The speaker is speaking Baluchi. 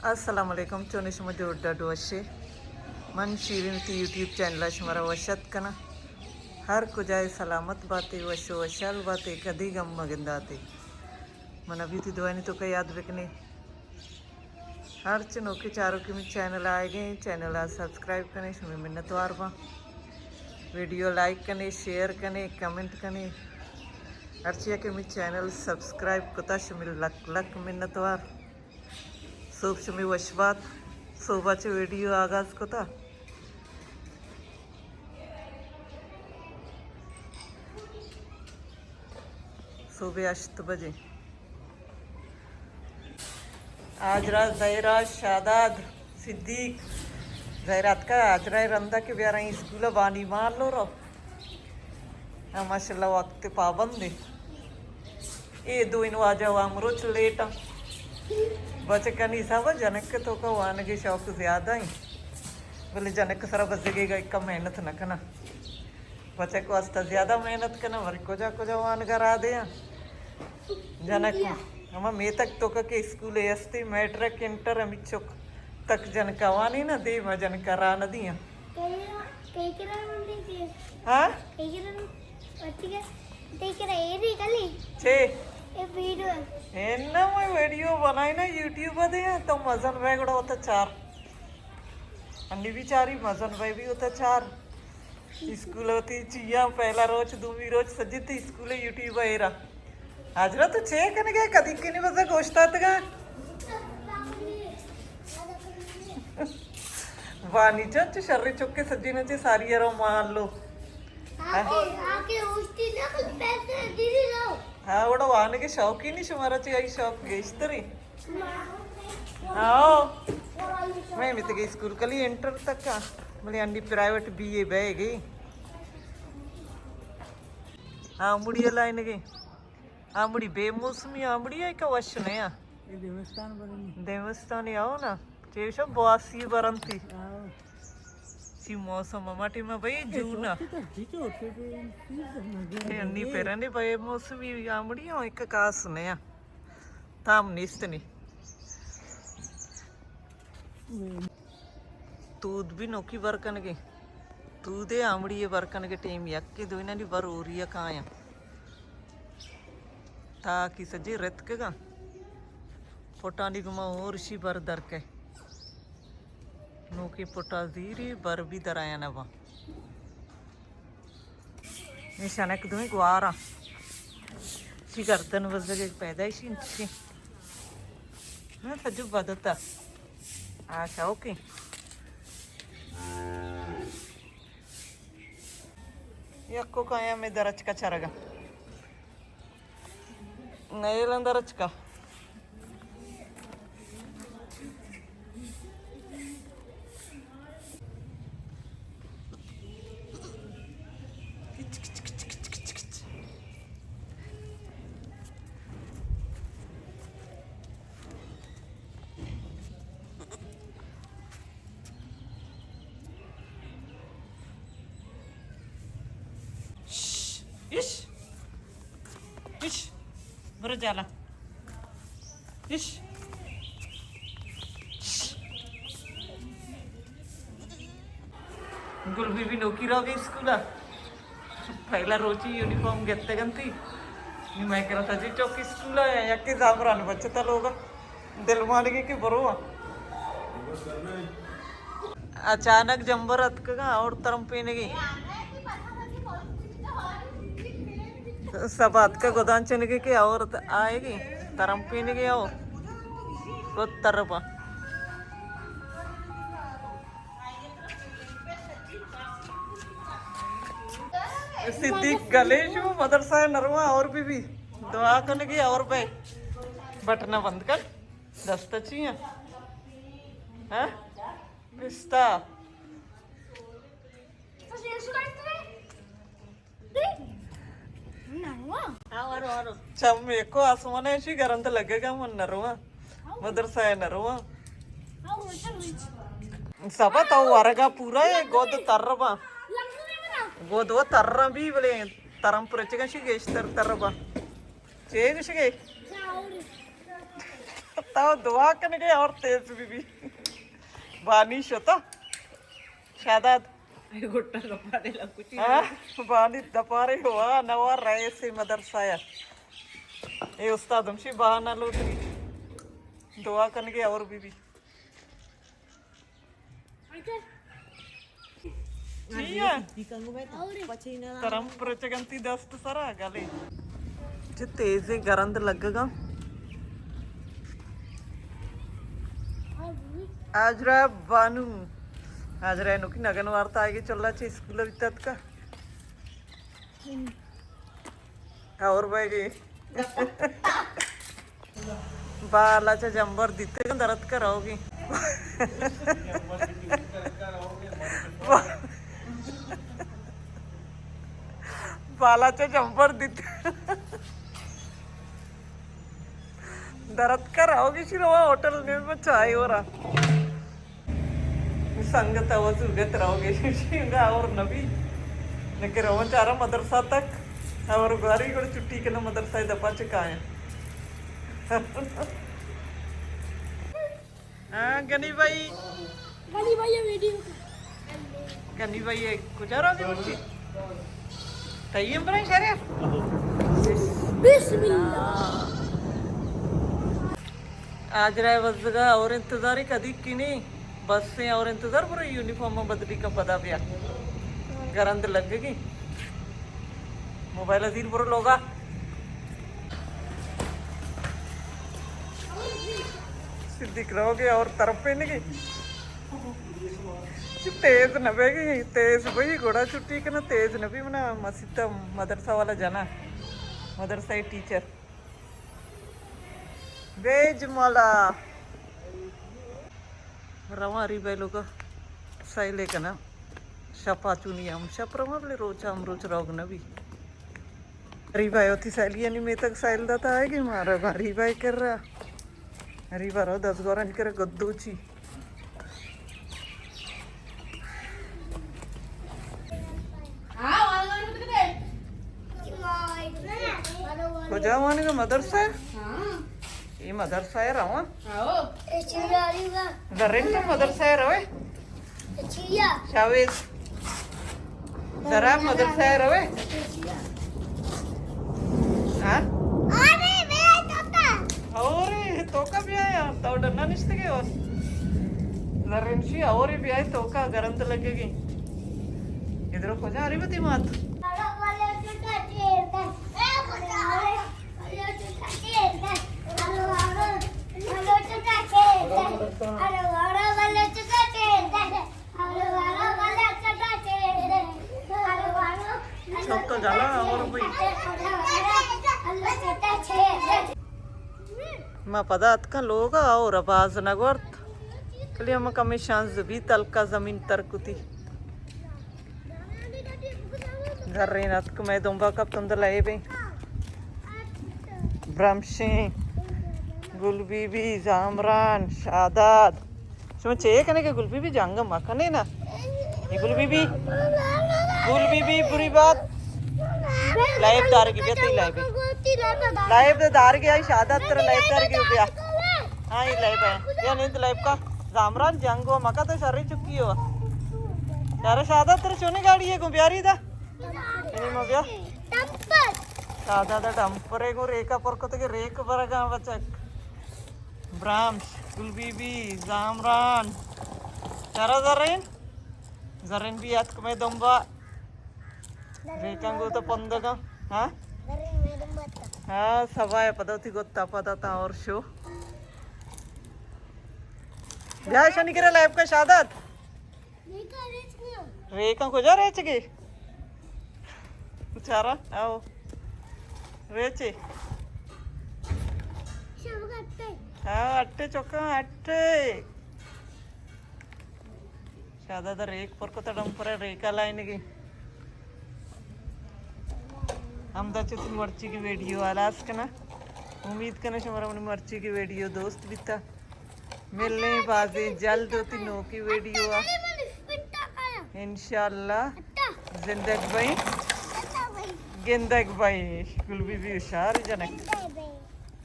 السلام علیکم، چونے شما؟ جوڑ ڈاڈ وشے؟ من شیرین تی یوٹیوب چینل ءَ شمارا وش اتک کناں۔ ہر کجائے سلامت باتے، وش و وشحال باتے، کدی غم مگنداتے۔ من ابھی تی دعانی توکا یاد بکنے۔ ہرچ نوکیں چاروکے منی چینل ءَ آئیگیں، چینل ءَ سبسکرائب کنے، شمے منتوار باں۔ ویڈیو لائک کنے، شیئر کنے، کمنٹ کنے۔ ہرچیا کہ منی چینل سبسکرائب کتا، شمے لک لک منتوار۔ سوب شمے وش بات۔ سوبا چہ ویڈیو آغاز کتا۔ سوبے ہشت بجے۔ آجرا، زہرا، شاداد، صدیق۔ زہرا اتکا آجرا رندا کہ بیارا اسکول بانی مال لو رو۔ ہاں، ماشاءاللہ وقت پابند ہے۔ اے دوئیں واجہ و ہمروچ لیٹ آں۔ بچکانی حساب ءَ جنک توکا وانگے شوق زیادہ ہیں، بلے جنک سرا بزگے گا، ایکا محنت نہ کنا۔ بچک واسطہ زیادہ محنت کنا، ورے کجا کجا وانگا را دیاں۔ جنک ہما میتگ توکا کہ اسکول استی، میٹرک، انٹر، ہمیچک تک جنکا وانی نا، دیما جنکا را نہ دیاں۔ کئی، کئی کرا بندے کے؟ ہاں؟ کئی کرا؟ وتی کا، تئی کرا ایری کلی؟ چے؟ اے ویڈیو۔ اے نا، میں ویڈیو بنائی نا، یوٹیوب دے، تو مزن بے گڑا ہوتا چار۔ انی بیچاری مزن بے بھی ہوتا چار۔ اسکول ہوتی چیاں، پہلا روچ، دومی روچ، سجی تی اسکول یوٹیوب ایرا۔ حاجرہ تو چے کنگے؟ کدی کنی بزا گوشت آتگا؟ وانی چنچ شر چکے سجی نچے ساری رو مان لو۔ آکے، آکے اوشتی نہ کل پیسے دیری لو۔ ہاں، وڑا وانگے شوقی نہیں، شمارا چے آئی شوق گیشتری۔ ہاں۔ میں میتگے اسکول کلی انٹر تک کا۔ بلے انی پرائیویٹ بی اے بے گئی۔ ہاں، مڑی لائن گئی۔ آمڑی بے موسمی آمڑی ہے کہ وش نیا؟ اے دیمستان برنی۔ دیمستانی آؤ نا۔ چیشا بواسی برنتی۔ آؤ۔ چی موسم ہما ٹیم بھئی اے جون۔ چوکی تو جی چوکی پہ چیز مزے اے انی نہیں۔ پیرانی بے موسمی آمڑی ہوں ایک کاس نیا۔ تام نیست نی۔ تود بھی نوکی بر کنگے۔ تودے آمڑی ءِ بر کنگے ٹیم یکے، دوئینانی بر ہوری ءَ کایاں۔ تاکی سجے رتکگاں۔ پٹانی گما ہورشی بر در کئے۔ نوکی پٹا زیری بر بھی درایاں نہ باں۔ نشانک دوئیں گواراں۔ شی گردن بزگے پیدائشی انچی۔ ہاں، سجو بدتا۔ آ شوقیں۔ یکو کایا میں درچکا چرگا۔ نیل اندر اچکا۔ اش، اش، اش، برو جالا۔ اش۔ گل بی بی نوکی روگی اسکولا۔ پہلا روچی یونیفارم گتگ انتی۔ نی مئے کرا سجی چوکی اسکولا یا یکی زامران بچتا لوگا۔ دل مانگی کہ برو۔ اچانک جمبر اتکگا اور ترمپینگی۔ سب اتکا گدان چنگی کہ اور آئیگی۔ ترمپینگی اور۔ گد ترپا۔ صدیق گلے شو مدرسہ نرواں اور بی بی دعا کنگی اور بے بٹنا بند کر۔ دست چی ہیں؟ ہاں؟ پستہ۔ چم یکو آسمان ایشی گرند لگے گا من نرواں۔ مدرسہ ہے نرواں۔ سبا تو ورگا پورا ہے گود تر با۔ گود وہ تر بھی بلے ترم پرچگا شی گیشتر تر با۔ چے گشگے؟ تو دعا کنگے اور تیز بی بی۔ بانی شتا۔ شاداد۔ اے گٹا دپارے لگوچی۔ ہاں، بانی دپارے ہوا نوا رئیس مدرسہ یا۔ اے استاد ہمشی بہانہ لوٹی۔ دعا کنگے اور بی بی۔ چی اے؟ ترم پرچگنتی دست سرا گلے۔ چہ تیزیں گرند لگگا۔ آجرا بانو۔ آجرا نوکی نگن وارتا آگے چلا چہ اسکول بیتت کا۔ اور بھائی گی۔ بالا چا جمبر دیتے درد کراؤ گی۔ بالا چا جمبر دیتے۔ درد کراؤ گی، شروع ہوٹل میں چائے ہو رہا۔ سنگت ءَ وَ زوگت روگ ءَ شنگا اور نبی نکہ روان چارا مدرسہ تک اور گواری گڑ چھٹی کنا مدرسہ دپا چکایا۔ ہاں، گنی بھائی۔ گنی بھائی ویڈیو۔ گنی بھائی کجا روگے بچی؟ تئی امبرے شریف۔ بسم اللہ۔ آجرائے وزگا اور انتظار کدی کینی۔ بس سے اور انتظار، برو یونیفارم بدلی کن پدا بیا۔ گرند لگگی۔ موبائل ازیر برو لوگا۔ صدیق روگے اور ترپینگی۔ تیز نہ بیگی، تیز بئی گڑا چھٹی کنا، تیز نہ بی منا مسیت مدرسہ والا جنا۔ مدرسہ ٹیچر۔ بیج مالا۔ رواں ریبہ لوگا سیلے کنا۔ شپا چونی ہم شپ رواں بلے روچا ہم روچ روگ نبی۔ ریبہ وتی سیلیانی میتگ سیل داتا آئے گی مارا با ریبہ کر رہا۔ ریبہ رو دزگورانی کرا گدوچی۔ کجا وانگا مدرسہ؟ اے مدرسہ ہے رواں۔ زرین تو مدرسہ ہے روے؟ شاویز۔ زرا مدرسہ ہے روے؟ ہاں؟ ارے، بیا تو کا۔ اورے، تو کا بیا یا؟ تو ڈنا نشتے گے اور۔ زرین شی، اورے بیا تو کا گرند لگے گی۔ ادھر کجا اری بتی مات؟ چوک تو جالا اور بھئی۔ ما پدا اتکاں لوگا اور باز نہ گورت۔ کلی ہم کمی شانز بیت، ہلکا زمین تر کتی۔ زرین اتک مئے دمبا کپت ہمدا لائبیں۔ برمشیں، گل بی بی، زامران، شاداد۔ شما چے کنے کہ گل بی بی جنگ مکنے نا؟ اے گل بی بی، گل بی بی بری بات۔ لائب دارگی بیا تئی لائب۔ لائب دارگی آئی شاداد ترا لائب دارگی بیا۔ ہاں، اے لائب ہے۔ بیا نیند لائب کا۔ زامران جنگو مکا تو شری چکی ہو۔ یار شاداد ترا چونے گاڑی ہے کو بیاری دا۔ یعنی ما بیا۔ ڈمپر۔ شاداد ڈمپرے کو ریکا پر کتگے ریک برگا بچک۔ برامش، گل بی بی، زامران۔ چرا زرین؟ زرین بی اتک مئے دمبا۔ ریکاں گو تو پندگا۔ ہاں؟ ہاں، سبا ہے پدا تھی گو تا پدا تا اور شو۔ بیا شنی کرا لائب کا شاداد۔ ریکاں کجا ریچ گے؟ چارا، آؤ۔ ریچے۔ ہاں، اٹے چکا، اٹے۔ شاداد ریک پر کتا ڈمپر ریکا لائنگی۔ ہمدا چہ تئی مرچی کی ویڈیو ہلاس کنا۔ امید کنا شمارا منی مرچی کی ویڈیو دوست بیتا۔ ملیں بازیں جلد وتی نوکی ویڈیو ءَ۔ انشاءاللہ۔ زندگ بئیں۔ گندگ بئیں۔ گل بی بی ہوشار جنک۔